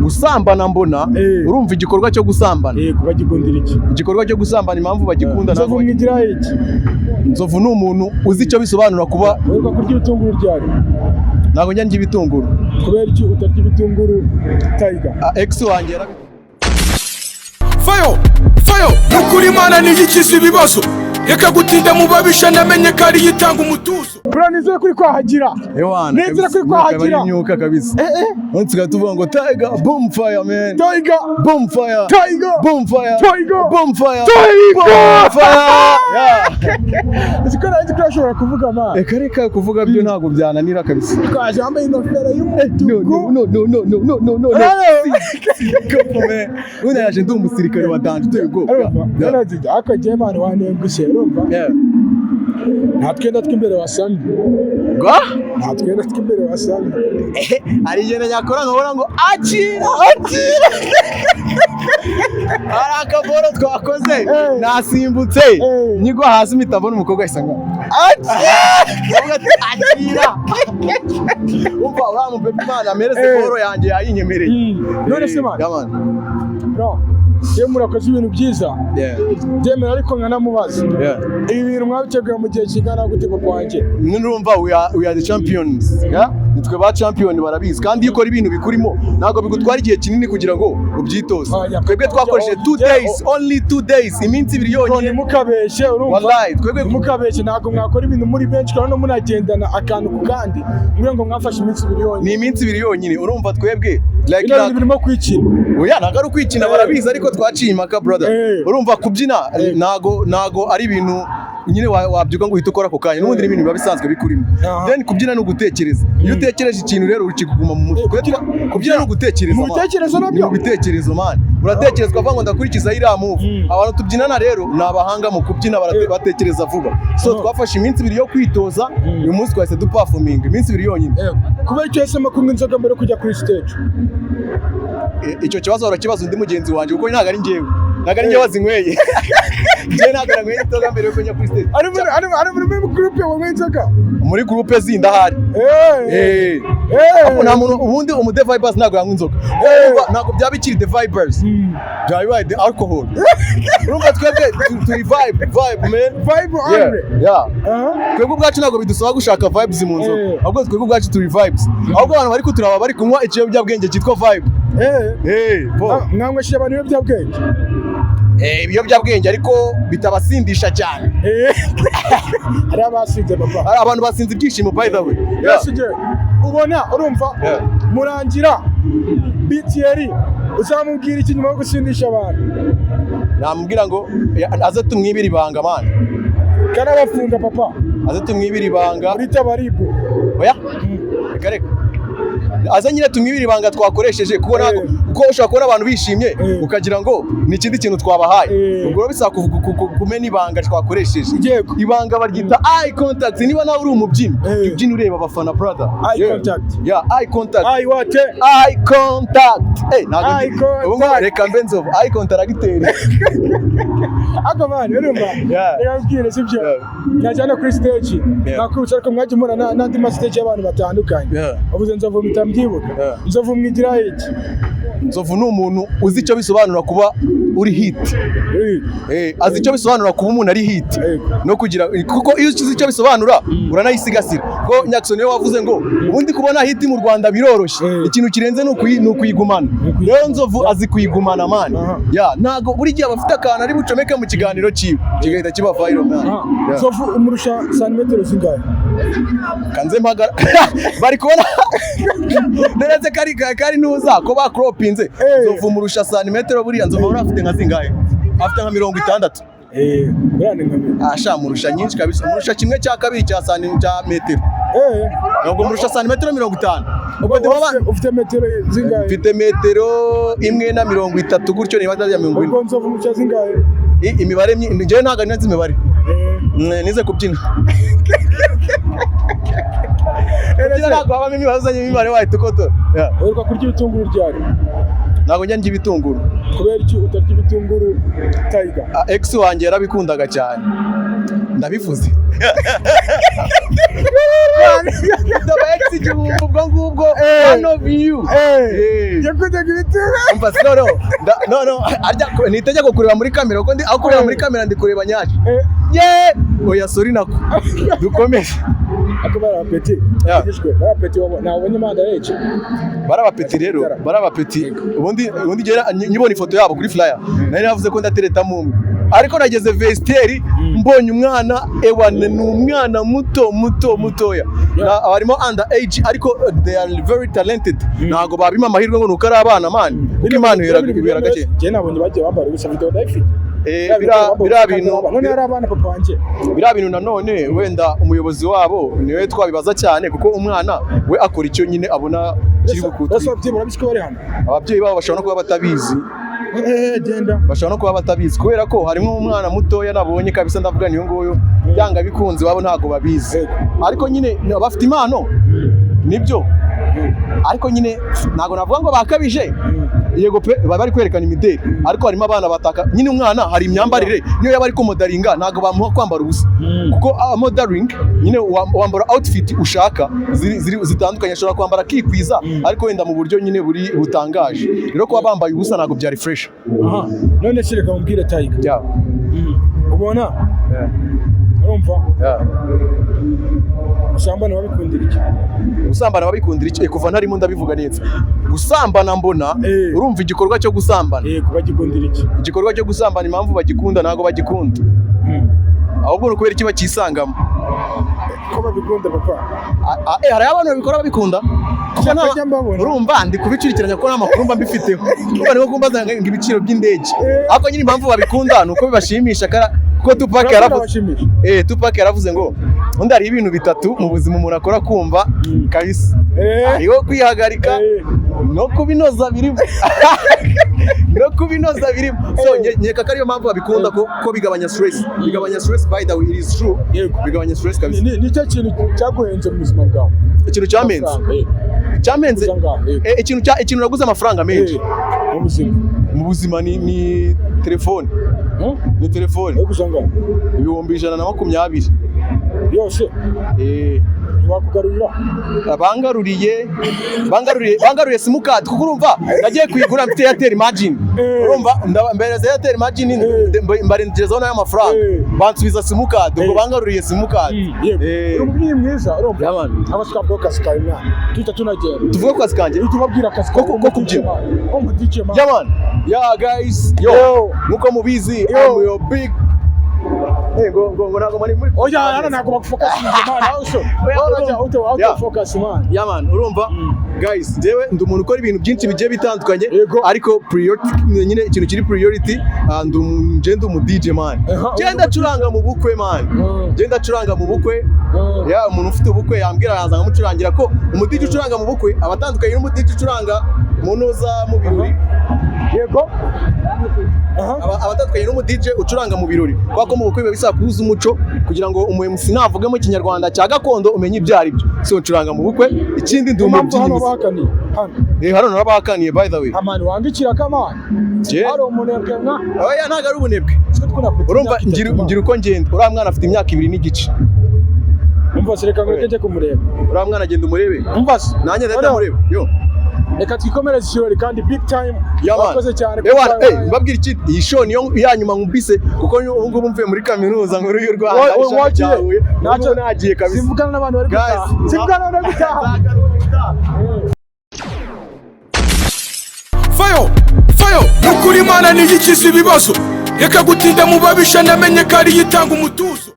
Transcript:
Gusambana mbona, urumva igikorwa cyo gusambana, Yego, bagikundira iki? Igikorwa cyo gusambana, impamvu bagikunda, Nzovu ntabwo mwigira iki? Nzovu ni umuntu uzi icyo bisobanura kuba Uheruka kurya ibitunguru ryari? Ntabwo njya ndya ibitunguru. Kubera iki utarya ibitunguru, Tiger? Ah, ex wanjye Fayo fayo, nukuri Imana niyikiza ibibazo. Reka gutinda mu babisha, namenye ko ariyo itanga umutuzo. Bro, nizere kuri kwahagira. Ewana, Nizere kabisa, kuri imyuka aba ari kwahagira. imyuka kabisa. Ubundi tusigaye tuvuga ngo "Tiger boom fire, man." Tiger. Boom fire. Tiger. Boom fire. Tiger. Boom fire. Tiger. Boom fire, yeah. Uzi ko nari ko ashobora kuvuga, man. Reka reka, kuvuga byo ntabwo byananira kabisa. Twaje wambaye ingofero No, y'umutuku. no, no, no, no, no, no, no, no. Hello. Go, man. Ubundi yaje ndi umusirikare wa danger uteye ubwoba. Urumva? None ariko njyewe, man, wanengushye, urumva? Yeah. Nta twenda tw'imbere wasamye. Gwa? Nta twenda tw'imbere wasamye. Hari igihe nyakora nkabona ngo akira akira, hari akaboro twakoze, nasimbutse, nyigwa hasi, mpita mbona umukobwa ahise ngo akira, avuga ati "Akira." Umva, uriya mubebe, Imana amereze boro yanjye yayinyemereye. None se, man? Yeah, man. Bro, iyo murakoze ibintu byiza, byemera, ariko nkanamubaza, ibi bintu mwabiteguye mu gihe kingana gute, papa wanjye? Nurumva, we are the champions, yeah? Nitwe ba champion, barabizi. Kandi iyo ukora ibintu bikurimo, ntabwo bigutwara igihe kinini kugira ngo ubyitoze. Ah, yeah. Twebwe twakoresheje 2 days, only 2 days, iminsi 2 Bro, yonyine. ntimukabeshye, urumva? Wallahi, twebwe Ntimukabeshye, ntabwo mwakora ibintu muri benshi kandi munagendana akantu ku kandi mwe ngo mwafashe iminsi 2 yonyine. Ni iminsi 2 yonyine. Urumva twebwe like Bino bintu birimo kwikina. Oya, ntabwo ari ukwikina, barabizi, ariko twaciye impaka, brother. Urumva kubyina ntago ari ibintu nyine wabyuka ngo uhite ukora ako kanya. N'ubundi ni ibintu biba bisanzwe bikurimo. Then kubyina ni ugutekereza. Iyo utekereje ikintu rero, ukiguma mu mutwe. Kubyina ni ugutekereza, Mu man. bitekerezo nabyo? Ni mu bitekerezo, man. Uratekereza ukavuga ngo ndakurikiza iriya move. Abantu tubyinana rero ni abahanga mu kubyina, batekereza vuba. So twafashe iminsi 2 yo kwitoza. Uyu munsi twahise duperforminga, iminsi 2 yonyine. Kubera icyo yahisemo kunywa inzoga mbere yo kujya kuri stage? Icyo kibazo urakibaza undi mugenzi wanjye, kuko ntabwo ari njyewe, ntabwo ari njyewe wazinyweye. Njyewe ntabwo nanyweye inzoga mbere yo kujya kuri stage. Ari muri groupe wanywa inzoga? Muri groupe zindi ahari. Ariko nta muntu, ubundi umu The Vibers ntabwo yanywa inzoga. Urumva, ntabwo byaba bikiri The Vibers, byaba bibaye the alcohol. Urumva twebwe turi vibe, vibe, man. Vibe only. Yeah. Twebwe ubwacu ntabwo bidusaba gushaka vibes mu nzoga, ahubwo twebwe ubwacu turi vibes. Ahubwo abantu bari kuturaba bari kunywa ikiyobyabwenge cyitwa vibe. Eh, bo. Ah, mwanywesheje abantu ibiyobyabwenge? Ibiyobyabwenge ariko bitabasindisha cyane. Hari abasinze, papa. Hari abantu basinze ibyishimo, by the way. Yeah. Yes, njye ubona, urumva, murangira BTR uzamubwira iki nyuma yo gusindisha abantu? Namubwira ngo aze tumwibire ibanga, man. Kanabafunga, papa. Aze tumwibire ibanga. Muri tabaribu. Oya, reka reka, aze nyine tumwibire ibanga twakoresheje, kuko ntabwo, kuko ushobora kubona abantu bishimye, ukagira ngo ni ikindi kintu twabahaye. Ubwo rero bisaba kumena ibanga twakoresheje. Ibanga baryita eye contact. Niba nawe uri umubyinnyi, jya ubyina ureba abafana, brother. Eye contact. Yeah, eye contact. Eye what? Eye contact. Ntabwo Eye contact. Ubu ngubu reka mbe Nzovu eye contracteur. Ako, man, urumva? Reka mbwire, sibyo? Yeah. Najya kuri stage, nakwibutsa, ariko mwajya mubona n'andi ma stage y'abantu batandukanye. Ubuze Nzovu mpita mbyibuka. Nzovu mwigira iki? Nzovu ni umuntu uzi icyo bisobanura kuba uri hit. Azi icyo bisobanura kuba umuntu ari hit no kugira, kuko iyo uzi icyo bisobanura uranayisigasira. Ko Nyaxo niwe wavuze ngo ubundi kubona hit mu Rwanda biroroshye, ikintu kirenze ni ukuyigumana. Rero Nzovu azi kuyigumana, man. Ya, ntago buri gihe aba afite akantu ari bucomeke mu kiganiro cyiwe kigahita kiba viral, man. Yeah. Nzovu umurusha santimetero zingahe? Kanze mpagara, bari kubona ndetse kari nuza ko bakropinze. Nzovu murusha santimetero, buriya Nzovu buriya afite nka zingahe? Afite nka 60. Buriya ni nka Asha, murusha nyinshi kabisa, murusha kimwe cya kabiri cya santi cya metero. Ntabwo murusha santimetero 50. Ubwo Ubwo ufite metero zingahe? Mfite metero imwe na 30 gutyo, niba atari iya 40. Ubwo Nzovu umurusha zingahe? Imibare njyewe ntabwo nzi imibare. Nize kubyina. Kubyina ntabwo habamo imibare, uzanye imibare wahita ukotora. Yeah. Uheruka kurya ibitunguru ryari? Ntabwo njya ndya ibitunguru. Kubera iki utarya ibitunguru, Tiger? Ah, ex wanjye yarabikundaga cyane. Ndabivuze, aba ex 1000, ubwo ngubwo one of you. Yakundaga ibituba. Umva se, no, no, arya ni itegeko kureba muri kamera, kuko ndi aho kureba muri kamera ndi kureba nyashi. Ye, oya, sorry, nako dukomeze. Ako bari abapeti. Igishwe bari abapeti, nabonye manda yeje. Bari abapeti rero, bari abapeti. Ubundi ngera nyibona ifoto yabo kuri flyer, nari navuze ko ndateretamo umwe, ariko nageze vestiaire mbonye umwana, ewane, ni umwana muto muto mutoya. Harimo under age, ariko they are very talented. Ntabwo babima amahirwe ngo nuko ari abana, man, kuko impano ihera gake. Njye nabonye bagiye bambara ubusa, video ndayifite. Biriya bintu None ari abana, papa wanjye. Biriya bintu nanone wenda umuyobozi wabo niwe twabibaza cyane, kuko umwana we akora icyo nyine abona kiri Ese bukutwike. ababyeyi barabizi ko bari hano? Ababyeyi babo bashobora no kuba batabizi. Genda. Bashobora no kuba batabizi, kubera ko harimo umwana mutoya nabonye kabisa, ndavuga niyo nguyu byanga bikunze iwabo ntabwo babizi. Ariko nyine bafite impano nibyo, ariko nyine ntabwo navuga ngo bakabije. Yego pe, baba bari kwerekana imideli, ariko harimo abana bataka nyine. Umwana hari imyambarire, niyo yaba ari kumodelinga ntabwo bamuha kwambara ubusa, kuko modeling nyine wambara outfit ushaka ziri zitandukanye, ashobora kwambara akikwiza, ariko wenda mu buryo nyine buri butangaje. Rero kuba bambaye ubusa ntabwo byari fresh. Aha, none se reka mubwire, Tiger. Ubona, urumva, usambana babikundira iki? Gusambana babikundira iki? Kuva ntarimo ndabivuga neza, gusambana mbona urumva igikorwa cyo gusambana. Yego, bagikundira iki? Igikorwa cyo gusambana, impamvu bagikunda, ntabwo bagikunda, ahubwo ni ukubera iki bakisangamo. Ko babikunda, papa? Hari abantu babikora babikunda. Kuko Cyapa mbabona. Urumva ndi kubicurikiranya kuko nta makuru mba mbifiteho. Urumva ni nko kumbaza ngo ibiciro by'indege. Ariko nyine impamvu babikunda ni uko bibashimisha, kuko Tupac yaravuze Birabashimisha. Tupac yaravuze ngo undi hari ibintu bitatu mu buzima umuntu akora kumva kabisa, hariho kwihagarika no kubinoza birimo, no kubinoza birimo. So nkeka ko ariyo mpamvu babikunda, ko bigabanya stress, bigabanya stress. By the way, it is true. Bigabanya stress kabisa. Nicyo kintu cyaguhenze mu buzima bwawe? Ikintu cyamenze? Amafaranga. Cyamenze? Guza ngaho. Ikintu naguze amafaranga menshi? Mu buzima. Mu buzima ni telefone. Ni telefone. Guza ngaho? 120,000. Yose? Ntibakugarurira? Bangaruriye SIM card, kuko urumva nagiye kuyigura mfite Airtel Imagine. Urumva mbereza Airtel Imagine, mbarengezaho n'ayo mafaranga, bansubiza SIM card, ubwo bangaruriye SIM card. Yego. Uri umubyeyi mwiza, urumva? Yeah, man. Aba twavuga akazi kawe, mwana, tuhita tunagenda. Tuvuge ku kazi kanjye. Uhita ubabwira akazi kawe. Ko kubyina. Umva DJ, man. Yeah man, yeah guys, yo. Yo. Nkuko mubizi, Yo. I'm your big. Hey, ngo ntabwo muri Oya, hano ntabwo bagufocusinze, man, also Oya, out out Yeah. of focus, man. Yeah man, urumva guys, njyewe ndi umuntu ukora ibintu byinshi bigiye bitandukanye, ariko priority nyine, ikintu kiri priority, nje ndi umu DJ, man. Nje ndacuranga mu bukwe, man. Nje ndacuranga mu bukwe. Ya, umuntu ufite ubukwe yambwira, araza nkamucurangira, ko umu DJ ucuranga mu bukwe aba atandukanye n'umu DJ ucuranga mu ntuza, mu birori. Yego. Aha. Aba atandukanye n'umu DJ ucuranga mu birori, kubera ko mu bukwe biba bisaba kuhuza umuco kugira ngo umu MC navugemo Ikinyarwanda cya gakondo umenye ibyo ari byo. So ncuranga mu bukwe, ikindi ndi Impamvu hano umubyinnyi. bahakaniye hano? Hano narabahakaniye, by the way. Amani wangikira kamani. Hari umunebwe mwa. Oya, ntabwo ari ubunebwe. Twe twuna. Urumva ngira uko ngenda. Uriya mwana afite imyaka 2 n'igice. Umva se, reka ngureke njye kumureba. Uriya mwana agenda umurebe. Umva se. Nanjye ndahita Noneho, mureba yo. Reka twikomereze ikirori kandi big time. Yeah, man. Wakoze cyane. Ewana, mbabwira iki, iyi show niyo ya nyuma nkubise, kuko ubu ngubu mvuye muri Kaminuza Nkuru y'u Rwanda, ishami Wagiye. rya Huye. Ubu ngubu nagiye kabisa. Simvugana n'abantu bari Guys, gutaha, simvugana n'abantu bari gutaha. Nzagaruka. Fayo fayo, nukuri Imana niyo ikiza ibibazo. Reka gutinda mu babisha, namenye ko ariyo itanga umutuzo.